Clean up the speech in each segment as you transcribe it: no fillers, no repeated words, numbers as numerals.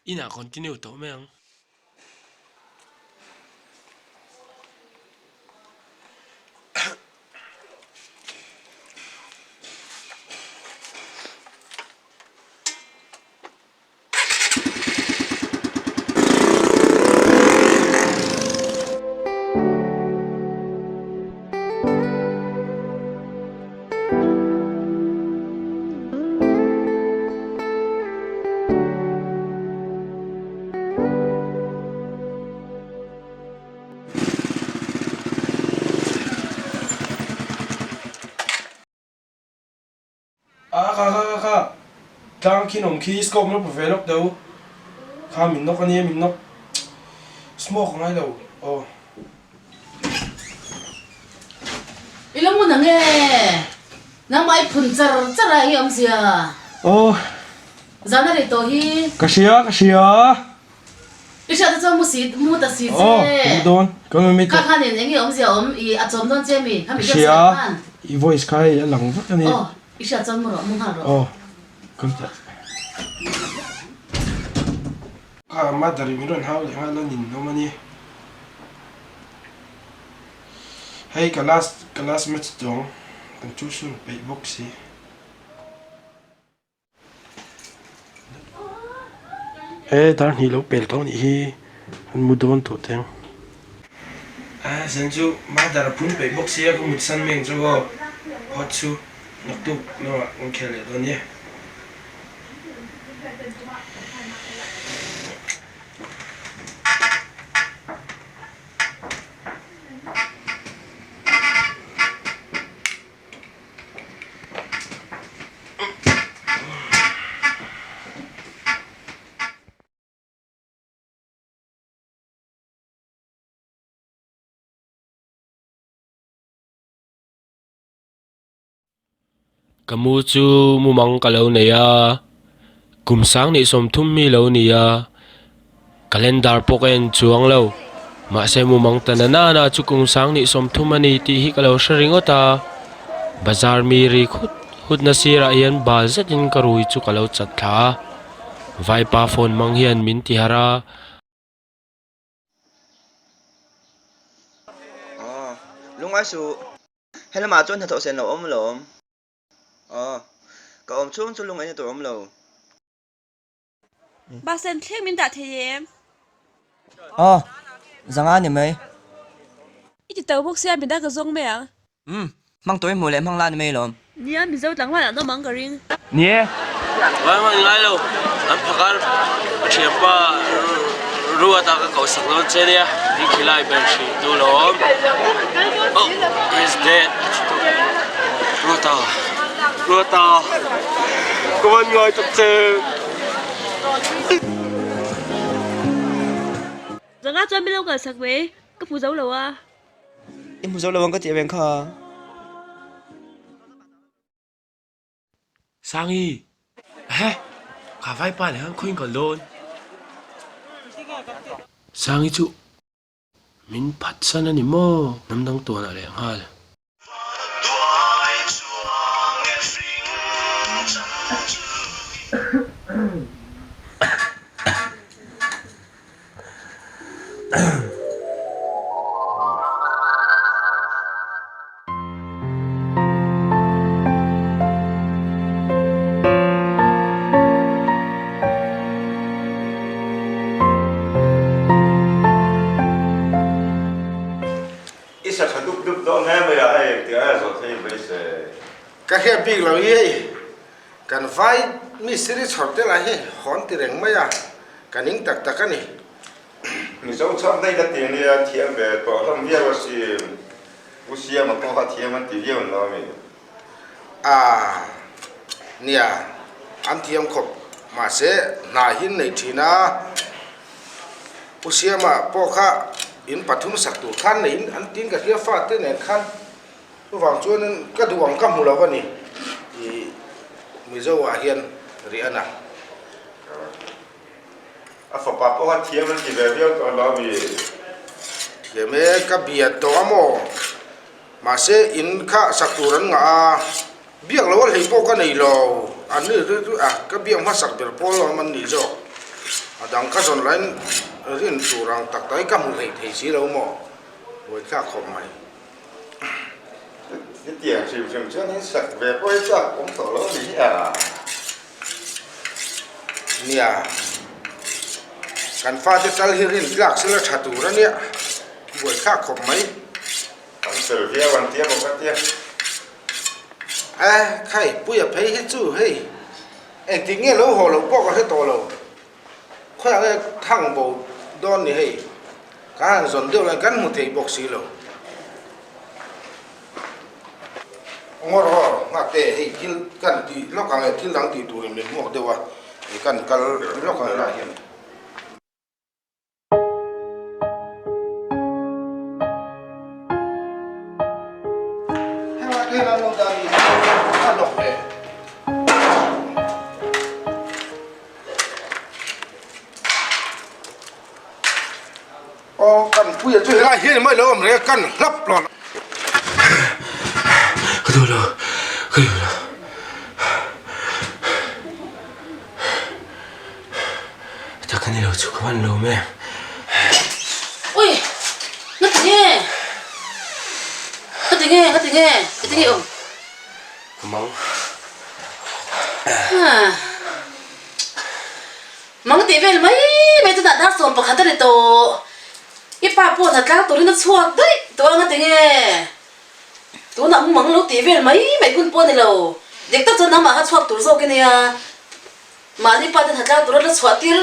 Inah continue tawh mai ang. A kha kha kha kha tlang khi nawm khi scope lo pe ve lawk deuh kha min nawk ania min nawk smoke a ngai lo aw. I lo hmun ang e nangmah i phun char char a i awmzia. Aw. Zan a rei tawh hi. Ka hria ka hria. I hriat te chuan mu si mu ta si che. Aw ka mu dawn ka mu mi Kha khan in enge awmzia awm i a chawm dawn che mi Ka hria i voice kha hei a lang vek a ni. Aw i hriat chuan mu rawh mu nghal rawh. Aw ka hria. Kha mother in min rawn hau leh nghal a nin awm a ni. Hei ka last ka last match tawng kan tuition peih bawk si. He dar hnih lo pel tawh anih hi an mu dawn tawh teng. A zan chu mother a phun peih bawk sia ka mut san mai ang chu aw hot chu naktuk lamah kan khel leh dawn nia. Ka mu chu mumang ka lo nei a, kum sang nih 30 mi lo ni a, calendar pawh ka en chuang lo, mahse mumang ta na nana chu kum sang nih 30 a ni tih hi ka lo hre ringawt a, bazar mi ri khut khut na sirah hian bal zetin ka rui chu ka lo chat thla a, vaipa phone hmang hian min ti harh a. Aw, lungngai suh. Helamah chuan hnathawh sen lo awm alawm. Aw, ka awm chhung chu lungaihna tur awm lo. Bus stand thleng min dah thei em? Aw, zanga ni mai. I ti to bawk sia midang ka zawng mai ang. Umm, hmang tawih hmuh leh hmang la ni mai lawm. Nia, Mizo tlangval an awm ang ka ring. Ni e, vai hmang ngai lo, an phakar a thianpa Ruata ka kohsak dawn che nia, ni khilai ber hrih tu lawm. Oh, he's dead. Ruata, Ruata, ka van ngai tak che. Zanga chuan min lo kalsak mai, ka hmu zo lo a. I hmu zo lo ang ka tih aveng kha. Sangi, Ehe, kha vaipa leh khan khawiin kal dawn? Sangi chu min phatsan a ni maw? Hnam dang tuanah leh nghal. Ka hriat bik lo hi hei kan vai mistiri chhawr te lah hi hawn ti reng mai a, ka ning tak tak a ni. Mizo chhawr daih la ti nia thiam ve tawh hlawm viau a si. U Siama pawh kha thiam an ti viau an lo a mi. A, nia, an thiam khawp. Mahse, hna hi an nei thin a, Pu Siama pawh kha in pathum sak tur khan neiin an tin ka hria fate nen khan chuvang chuanin ka duh ang ka hmu lo a ni i Mizo ah hian rih a na. A fapa pawh kha thiam an ti ve viau tawh lo a mi. Thiam e, ka bia tawh a maw? Mahse, in kha sak tur an ngah a, biak lo a hlei pawh ka nei lo, an ni ri ri a, ka biak hmasak ber pawl lo awm an nih zawk. A dang ka zawn laiin rin tur ang tak tak hi ka hmu hlei thei si lo maw? Buaithlak khawp mai. Hetiang hrim hrim chuan in sak ve pawh hi chak awm tawh lo a ni hi a. Nia, kan fate tal hi rin tlak sela tha tur a nia, buaithlak khawp mai. An fel viau an tia bawk a tia. A khai puia phei hi chu hei engtik nge lo haw loh pawh ka hre tawh lo. Khawiah nge thang bo dawn ni hei kan han zawn deuh lai kan hmu thei bawk si lo. Ngawr haw nghak te hei thil kan tih lawk ang e thil dang tih turin min hmuak deuh a kan kal lawk ang helaiah hian. Aw kan puia chu helai hian mai lo awm reng a kan hlap lo. Ka duh lo, ka duh lo. Tak a ni lo chu ka hman lo mai. Ui! Nga ti nge? Nga ti nge? Nga ti nge? Nga ti nge awm? Ka mang. Mang tih vel mai mai chu dah dar 11 a ni tawh. I pa pawh hna tlang turin a chhuak daih tawh a nga ti nge? Tunah mu mang lo tih vel mai mai hun pawh a ni lo. Dik tak chuan nangmah kha chhuak tur zawk i nia. Mahni pa te hna tlang tura la chhuah tir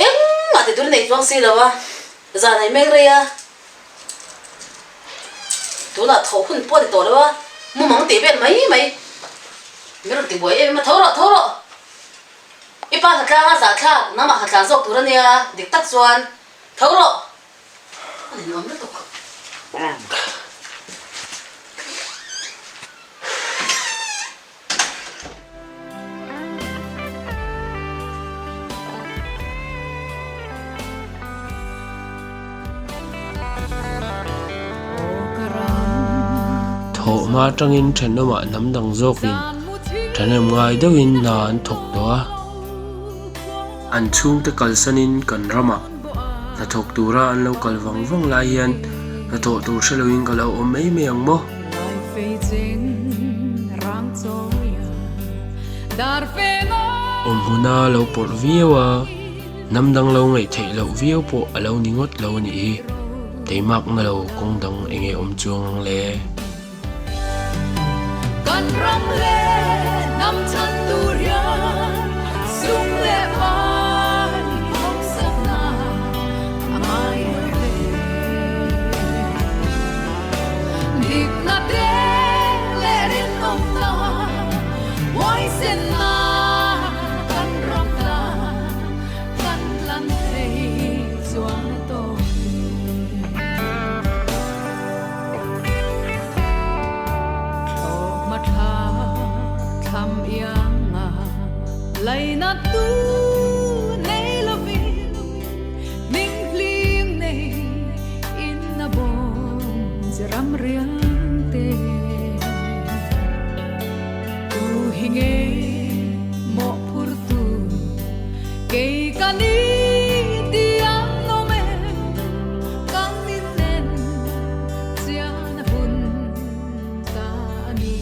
engmah ti tur i nei chuang si lo a, zan ei mek rei a. Tunah thawh hun pawh a ni tawh lo a, mu mang tih vel mai mai. Min rawn ti buai em em a, tho rawh, tho rawh. I pa hna tlanga zahthlak nangmah hna tla zawk tur a nia, dik tak chuan tho rawh. A ninawm lutuk. Thawhhma atangin thenawmah hnam dang zawkin thahnem ngai deuhin hna an thawk tawh a. An chhungte kalsanin kan ramah hnathawk tura an lo kal vang vang lai hian hnathawh tur hre loin ka lo awm mai mai ang maw? Awm hmuna lo pawrh viau a, hnam dang lo ngaih theih loh viau pawh a lo ni ngawt lo a nih hi. Teimakna lo kawng dang eng nge awm chuang ang le? Kan ram leh hnam chhan tur hian sum leh pai hawksakna a ngai lo ve. Dikna te leh rinawmna huaisenna kan ram tan kan tlan thei chuan a tawk e. Thlawhhma thla thlam ianga lainat tu nei lovin hming hlim nei in a bawm che ram riang te. Tu hi nge mawhphur tu kei ka ni ti ang awm em kan inen chian a hun ta a ni.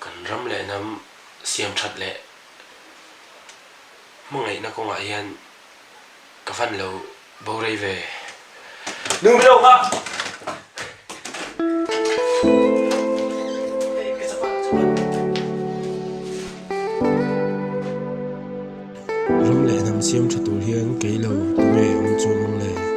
Kan ram leh hnam siam that leh hmangaihna kawngah hian ka van lo bo rei ve. Nu min lo nghah. Ram leh hnam siam tha tur hian kei lo tunge awm chuang ang le?